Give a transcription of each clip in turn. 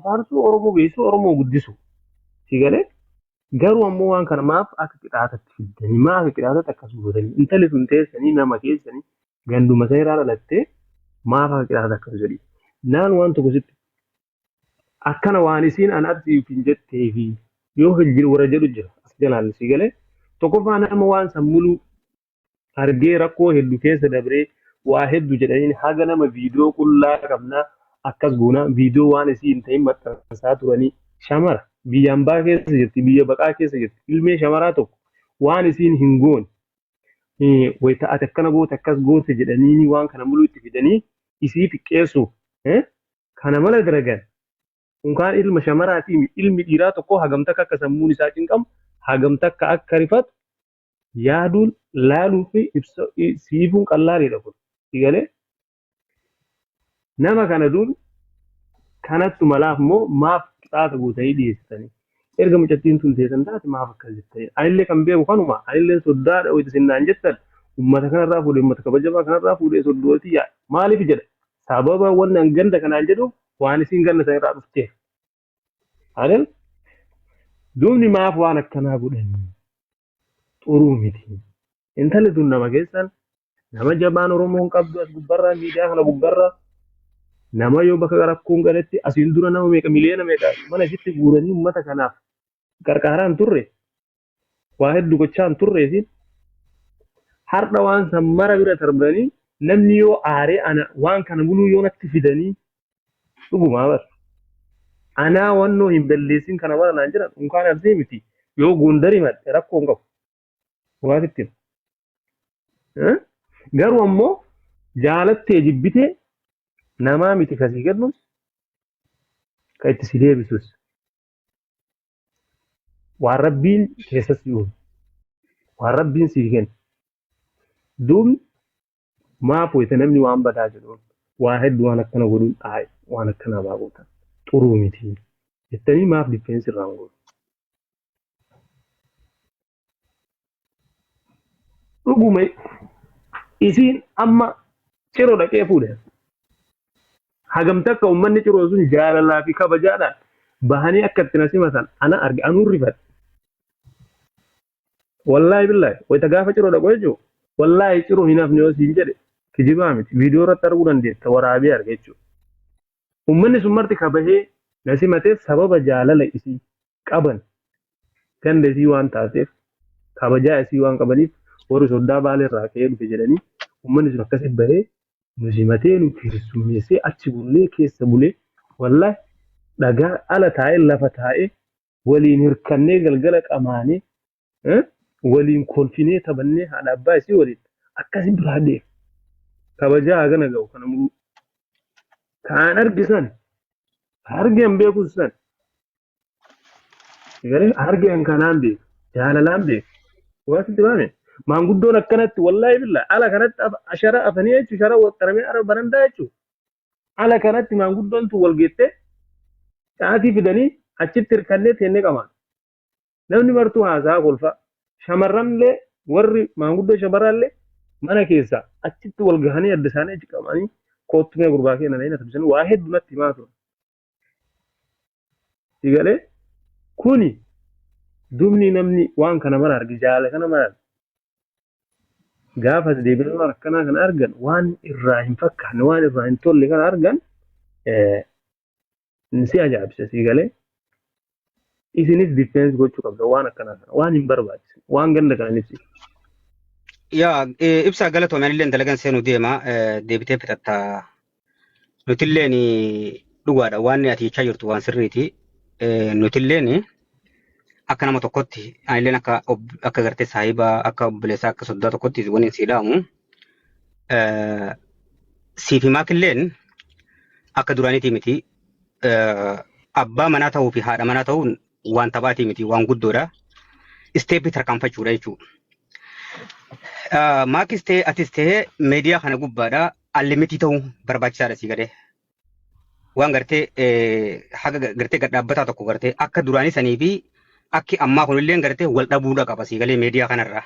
Faarsuu Oromoo beeksisuu Oromoo guddisu. Si galee garuu ammoo waan kana maaf akka qixaatatti fiddanii maaf akka qixaatatti akkas gootanii intalli sun teessanii nama keessanii ganduma seeraa dhalattee maaf akka qixaatatti akkas godhi. Naan waan tokko sitti akkana waan isiin an arsiif hin jettee fi yoo hin jiru warra jedhu jira as jalaan si galee tokkoffaa nama waan san muluu argee rakkoo heddu keessa dabree waa heddu jedhaniin haga nama viidiyoo qullaa qabnaa akkas goonaa viidiyoo waan isii hin ta'in maxxansaa turanii shamara biyya ambaa keessa jirti biyya baqaa keessa jirti ilmee shamaraa tokko waan isiin hin goone wayita ati akkana goote akkas goote jedhanii waan kana muluu itti fidanii isii xiqqeessuuf kana mala dalagan unkaan ilma shamaraatii ilmi dhiiraa tokko hagam takka akka sammuun isaa cinqamu hagam takka akka rifatu yaaduun, laaluu fi ibsa siifuun qallaaliidha kun. Si galee? Nama kana dur kanattu malaaf moo maaf qixaata gootanii dhiyeessitanii? Erga mucattiin tun teessan taate maaf akkas jettanii? Anillee kan beeku kanuma. Anillee soddaadha wayita isin naan jettan ummata kanarraa fuudhee ummata kabajamaa kanarraa fuudhee soddootii yaa maaliif jedha? Sababa wanni an ganda kanaan jedhuuf waan isiin ganda sanirraa dhufteef. Adel duubni maaf waan akkanaa godhanii xuruu miti. Intalli tun nama keessan nama jabaan Oromoon qabdu as gubbarraa miidiyaa kana gubbarraa nama yoo bakka rakkoon galetti asiin dura nama meeqa miliyoona meeqa mana isitti guuranii uummata kanaaf qarqaaraa hin turre waa hedduu gochaa hin turre isiin har'a waan san mara bira darbanii namni yoo aaree ana waan kana muluu yoo natti fidanii Dhugumaa bar. Anaa wannoo hin balleessin kana mara naan jedhan unkaan arsii miti. Yoo Gondar himadhe rakkoo hin qabu. Dhugaa sitti hima. Eh? Garuu ammoo jaalattee jibbitee namaa miti kasii kennus ka itti si deebisus. Waan rabbiin keessa si uume. Waan rabbiin sii kenne. Duubni Maaf wayita namni waan badaa jedhuun waa hedduu waan akkana godhuun ayi waan akkanaa maa gootan xuruu miti jettanii maaf difeensi irraan gootu. Dhuguma isiin amma ciroo dhaqee fuudhe. Hagam takka uummanni ciroo sun jaalalaa fi kabajaadhaan bahanii akka itti na simatan ana arge anuun rifadhe. Wallaahi billaahi wayita gaafa ciroo dhaqu jechuun wallaahi ciroo hin hafne yoo siin jedhe kijibaa miti viidiyoo irratti arguu dandeetta waraabee arge jechuudha. Uummanni sun marti kabahee na simateef sababa jaalala isii qaban ganda isii waan taateef kabajaa isii waan qabaniif warri soddaa baalee irraa ka'ee dhufe jedhanii uummanni sun akkasi bahee nu simatee nu keessummeessee achi bullee keessa bulee wallaahi dhagaa ala taa'ee lafa taa'ee waliin hirkannee galgala qamaanee waliin kolfinee taphannee haadha abbaa isii waliin akkasin biraa deema. Kabajaa hagana ga'u kana muruu. Kaan arge san argeen beeku san garee argeen kanaan beeku jaalalaan beeku. Waan sitti baame maanguddoon akkanatti wallaahi billaa ala kanatti ashara afanii jechuun shara waxxaramee ara barandaa jechuun Ala kanatti maanguddoon tun wal geettee caatii fidanii achitti hirkannee teennee qamaan. Namni martuu haasaa kolfaa. Shamarranillee warri maanguddoo shamarraallee mana keessaa achitti wal gahanii adda isaanii achi qabanii koottu mee gurbaa keenya na hin waa hedduu natti himaa turan. Sigalee kuni dubni namni waan kana mara arge jaala kana mara arge Gaafa as deebi'anii waan akkanaa kana argan waan irraa hin fakkaanne waan irraa hin tolle kana argan si ajaa'ibsa si galee isinis difeensi gochuu qabda waan akkanaa kana waan hin barbaachisne waan ganda kana hin ibsine. Yaa ibsaa galatoome anillee dalagan seenuu deema deebitee fixatta. Nutilleen dhugaadha waan ati jechaa jirtu waan sirriiti. Nutilleen akka nama tokkotti anilleen akka akka gartee saahibaa akka obboleessaa akka soddaa tokkotti wanni sii dhaamu. Siif himaakilleen akka duraaniitii miti. Abbaa manaa ta'uu fi haadha manaa ta'uun waan taphaatii miti waan guddoodha. Isteeppii tarkaanfachuudha jechuudha. Maakis ta'ee atis ta'ee miidiyaa kana gubbaadha unlimited ta'uu barbaachisaadha sii galee. Waan gartee haga gartee gad dhaabbataa tokko gartee akka duraanii sanii fi akki ammaa kunillee gartee wal dhabuudha qaba sii galee miidiyaa kanarraa.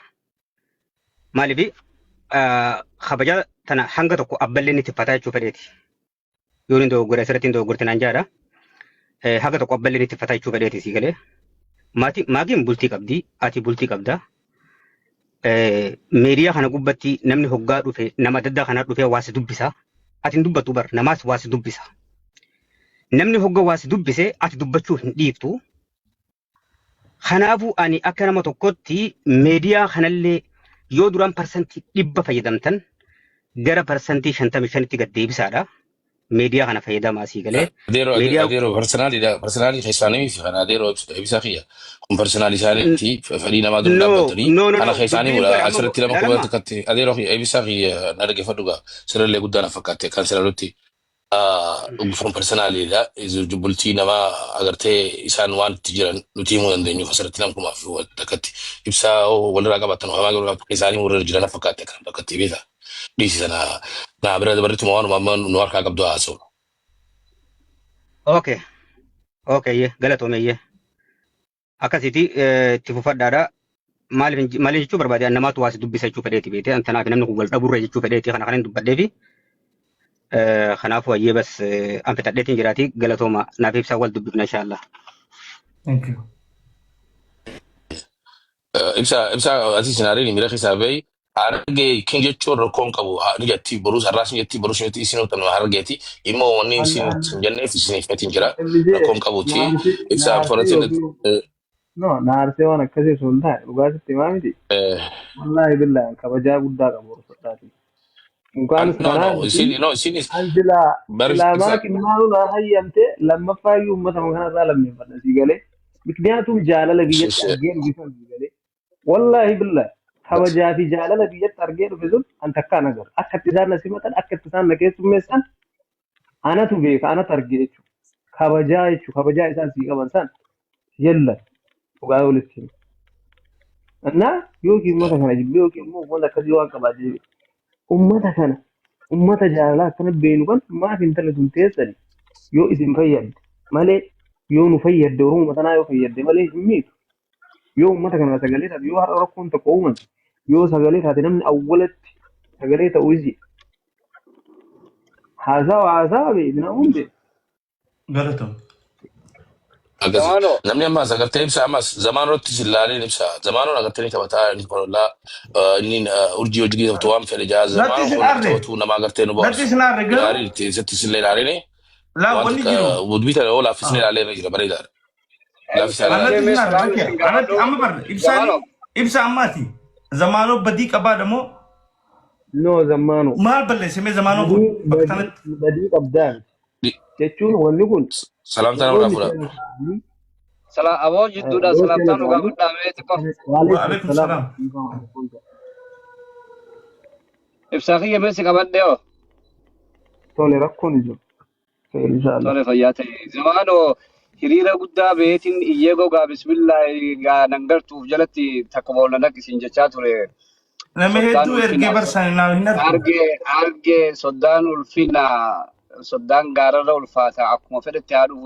Maaliif kabajaa tana hanga tokko abballee ni tiffataa jechuu fedheeti. Yoon hin dogoggore asirratti hin dogoggorte naan jaadha. Haga tokko abballee itti fataa jechuu fedheeti sii galee. Maatiin bultii qabdi, ati bultii qabda. Miidiyaa kana gubbatti namni hoggaa dhufe nama adda addaa kana dhufee waa si dubbisa. Ati hin dubbattu bar namaas waa si dubbisa. Namni hogga waa si dubbise ati dubbachuu hin dhiiftu. Kanaafuu ani akka nama tokkotti miidiyaa kanallee yoo duraan 100% fayyadamtan gara 55%tti gad deebisaadha. Miidiyaa kana fayyadamaa sii galee. Adeeroo Miidiyaa adeeroo personaliidha personalii keessaanii fi kana adeeroo ibsa kiyya kun personalii isaaniitti fedhii namaa dura no dhaabbatanii no no kana no keessaanii dubbiin mudha bara amma asirratti nama kuma laalama takkatti adeeroo kiyya ibsa kiyya na dhaggeeffadhu gaa sirallee guddaa na fakkaate kan siralutti kun personaliidha bultii namaa agartee isaan waan itti jiran nuti himuu dandeenyu asirratti nama kumaaf takkatti ibsaa walirraa qabaatan hamaa walirraa keessaanii warra jiran na fakkaate kan takkatti beeka dhiisi sana naa bira dabarrettuma waanuma amma nu harkaa qabdu haasa'u. Okay. Okay, ye galatoome ye. Akkasiiti itti fufadhaadha. Maaliif maaliif jechuu barbaade an namaatu waa si dubbisa jechuu fedheeti beekte an tanaaf namni kun wal dhaburra jechuu fedheeti kana kanan dubbadheefi kanaafuu ayyee bas an fixadheetiin jiraati galatooma naaf ibsaa wal dubbifna inshaallah. Thank you. Ibsa ibsa ati sinaariin miira keessaa bahi harargee kin jechuun rakkoon qabu ni jetti boruus har'aas ni jetti boruus ni jetti isin utan harargeeti immoo wanni An isin an hin jenneef isiniif meetiin jira Ebbisee rakkoon qabuti naarsee ibsa naarsee foratiin yookiin no naarsee waan akkasii osoo hin taane dhugaa sitti himaa miti. Wallaahi billaahi kabajaa guddaa qabu horfadhaati. Mukaan no kanaa no miti. isin no isinis An silaa bar silaa ibsa maa kimmaaluu naa hayyamte lammaffaa iyyuu uummata kanarraa lammeeffadha sii galee. Mikniyaatum jaalala biyyatti argee dhufe sun sii galee. Wallaahi billaahi kabajaa fi jaalala biyyatti argee dhufe sun an takkaan agarra. Akka itti isaan na simatan akka itti isaan na keessummeessan anatu beeka anatu arge jechuudha. Kabajaa jechuudha kabajaa isaan sii qaban san yella dhugaa walitti hima. Innaa yookiin uummata kana jibbee yookiin immoo uummata akkasii waan qabaatee uummata kana uummata jaalalaa akkana beenu kan maaf intalli tun teessani yoo isin fayyadde malee yoo nu fayyadde Oromoo tanaa yoo fayyadde malee hin miitu. Yoo uummata kana sagalee taate yoo har'a rakkoon tokko uumame yoo sagalee taate namni awwalatti sagalee ta'uu isi haasawa haasawa beekna hundi. Galatoom. Akkasi. Zamaanoo. Namni ammas agartee ibsa ammas zamaanootti si ilaaleen ibsa. Zamaanoon agartee ni taphataa inni konollaa inni urjii hojii taphatu waan fedhe jaa Natti zamaanoon isin kun nama arre. taphatu nama agartee nu Natti bohaarsu. isin arre garuu Gaarii itti isatti illee ilaaleen laa waan wanni takka jiru. dubbii tana yoo laaffisnee ilaalee irra jira bareedaadha. Laaffisee Anatti ilaalee. Mee isin arre salaam bakki isin anatti gaafadhu. amma barre ibsaani Zamaanoo. ibsa ammaati. Zamaanoo badii qabaadha moo No zammaanoo. maal balleesse mee zamaanoo kun Badii bakka badii tanatti. badii qabdaa miti. Jechuun wanni kun Salaamtaa nama warroonni fuudha. seera ta'anii Sala aboo jidduudha warroonni seera salaamtaa nu ta'anii gaafadhaa mee xiqqoo. waalaikum Waalaikum salaam. salaam. Ibsaa kiyya mee si qabadhee hoo. Tole rakkoon hin jiru. Khayr inshallah. Tole fayyaa ta'e. Zamaanoo hiriira guddaa beetiin iyyee gogaa bismillaahi gaa nan gartuuf jalatti takka boolla naqisiin jechaa ture. Nama Soddaan hedduu ergee ulfina barsan naaf hin argu. argee argee soddaan ulfina soddaan gaararra ulfaata akkuma fedhetti haa dhufu.